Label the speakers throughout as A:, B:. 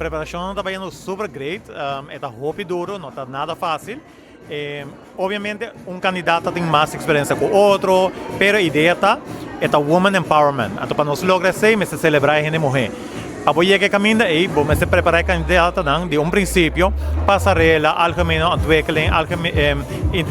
A: Preparacion ta bayendo super great, e ta hopi duro, no ta nada facil. Obviamente un candidato tin mas experiencia cu otro, pero e idea ta, e ta woman empowerment. Anto pa nos logra esey mester celebra e hende muhe. Pa bo yega e caminda ey, bo mester prepara e candidatonan di un principio, pasarela, algemene ontwikkeling,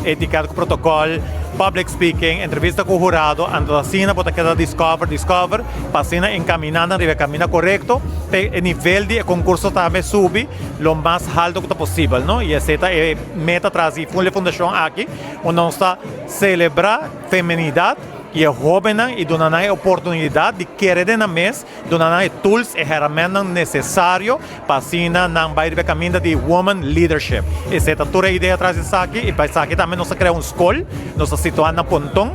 A: etiket cu protocol, public speaking, entrevista cu hurado, anto asina bo ta keda discover, discover, pa asina encamina nan riba e caminda corecto, pa e nivel di e concurso tambe subi lo mas halto cu ta posibel, no? Y esey ta e meta tras di e fundacion aki, unda nos ta celebra feminidad y e hobennan y duna nan e oportunidad di kere den nan mes, duna nan e tools, e herramientanan necesario pa asina nan bay riba e caminda di woman leadership. Esey ta tur e idea tras di esaki y pa esaki tambe nos a crea un scol, nos ta situa na Ponton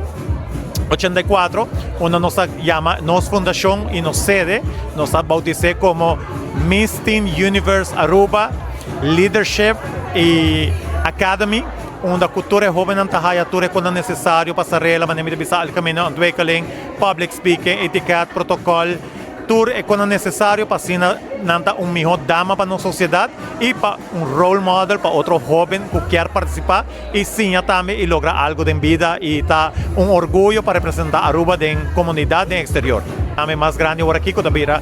A: 84, unda nos ta yama nos fundacion y nos sede, nos ta bautice como Miss Teen Universe Aruba Leadership y Academy, unda cu tur e hobennan ta haya tur e cosnan necesario pa sa rela, manera mi ta bisa algemene ontwikkeling, public speaking, etiket, protocol, tur e cosnan necesario pa asina nan ta un miho dama pa nos sociedad y pa un role model pa otro hoben cu kier participa y siña tambe y logra algo den bida y ta un orguyo pa representa Aruba den comunidad den exterior. Tambe mas grandi ora aki cu ta bira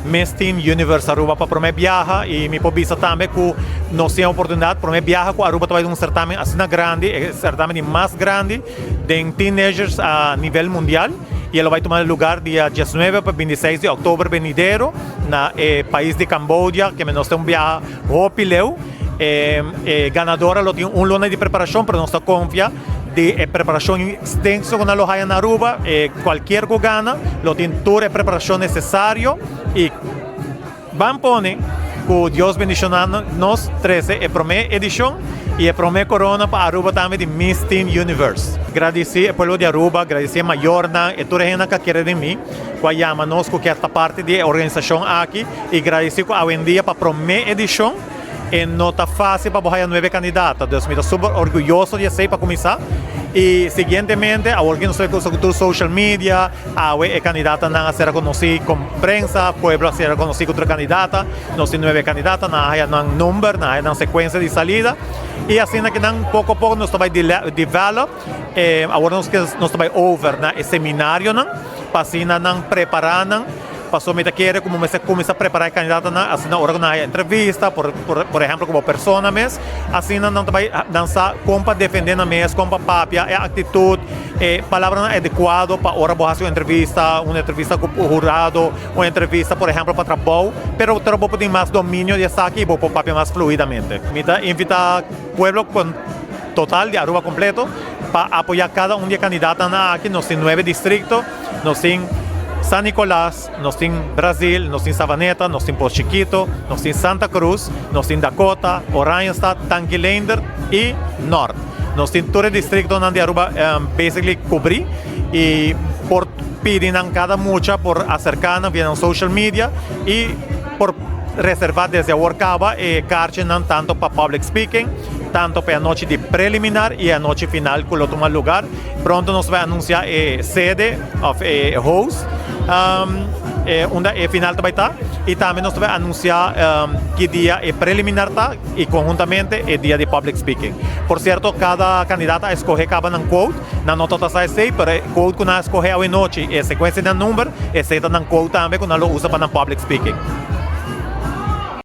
A: Miss Teen Universe Aruba pa prome biaha y mi por bisa tambe cu nos tin e oportunidad prome biaha cu Aruba ta bay den un certamen asina grandi, e certamen di mas grandi den teenagers a nivel mundial y e lo bay tuma lugar dia diesnuebe pa bintiseis di october benidero na e pais di Cambodia, keme nos tin un biaha hopi leu. E ganadora lo tin un luna di preparacion, pero nos ta confia di e preparacion extenso cu nan lo haya na Aruba, e cualkier cu gana lo tin tur e preparacion necesario y ban pone cu Dios bendiciona nos trece e prome edicion y e prome corona pa Aruba tambe di Miss Teen Universe. Gradici e pueblo di Aruba, gradici e mayornan, e tur e hendenan cu a kere den mi, cu a yama nos cu kier ta parti di e organisacion aki y gradici cu awendia pa prome edicion E no ta fácil pa bo haya nuebe candidato, dus mi ta super orguyoso di esey pa cuminsa. Y siguientemente, awor ki nos ta usa tur social media, awe e candidatanan a ser reconoci con prensa, pueblo a ser reconoci cu tur candidata, nos tin nuebe candidata, nan a haya nan number, nan a haya nan secuencia di salida y asina ki nan poco a poco nos ta bay develop, awor nos ta bay over na e seminarionan pa asina nan prepara nan. Pasobra mi ta kere ku bo mester kuminsá prepará e kandidatonan asina ora ku nan haya entrevista, por por ehèmpel ku bo persona mes, asina nan ta bai nan sa kon pa defendé nan mes, kon pa papia, e aktitut, e palabranan adekuado pa ora bo hasi un entrevista, un entrevista ku hurado, un entrevista por ehèmpel pa trabou, pero pero bo por tin mas dominio di esaki i bo por papia mas fluidamente. Mi ta invitá pueblo kon total di Aruba kompleto pa apoyá kada un di e kandidatonan aki, nos tin nuebe distrikto. Nos tin San Nicolas, nos tin Brazil, nos tin Savaneta, nos tin Pos Chiquito, nos tin Santa Cruz, nos tin Dakota, Oranjestad, Tanki Leendert y Noord. Nos tin tur e districtonan di Aruba basically cubri y por pidi nan cada mucha por acerca nan via nan social media y por reserva desde awor caba e kaartjenan tanto pa public speaking, tanto pa e anochi di preliminar y e anochi final cu lo tuma lugar. Pronto nos bai anuncia e sede of e host unda e final ta bai ta y tambe nos ta bai anuncia ki dia e preliminar ta y conhuntamente e dia di public speaking. Por cierto cada candidato a escoge caba nan quote, nan no ta sa esey pero e quote cu nan a escoge awe nochi e secuencia di nan number esey ta nan quote tambe cu nan lo usa pa nan public speaking.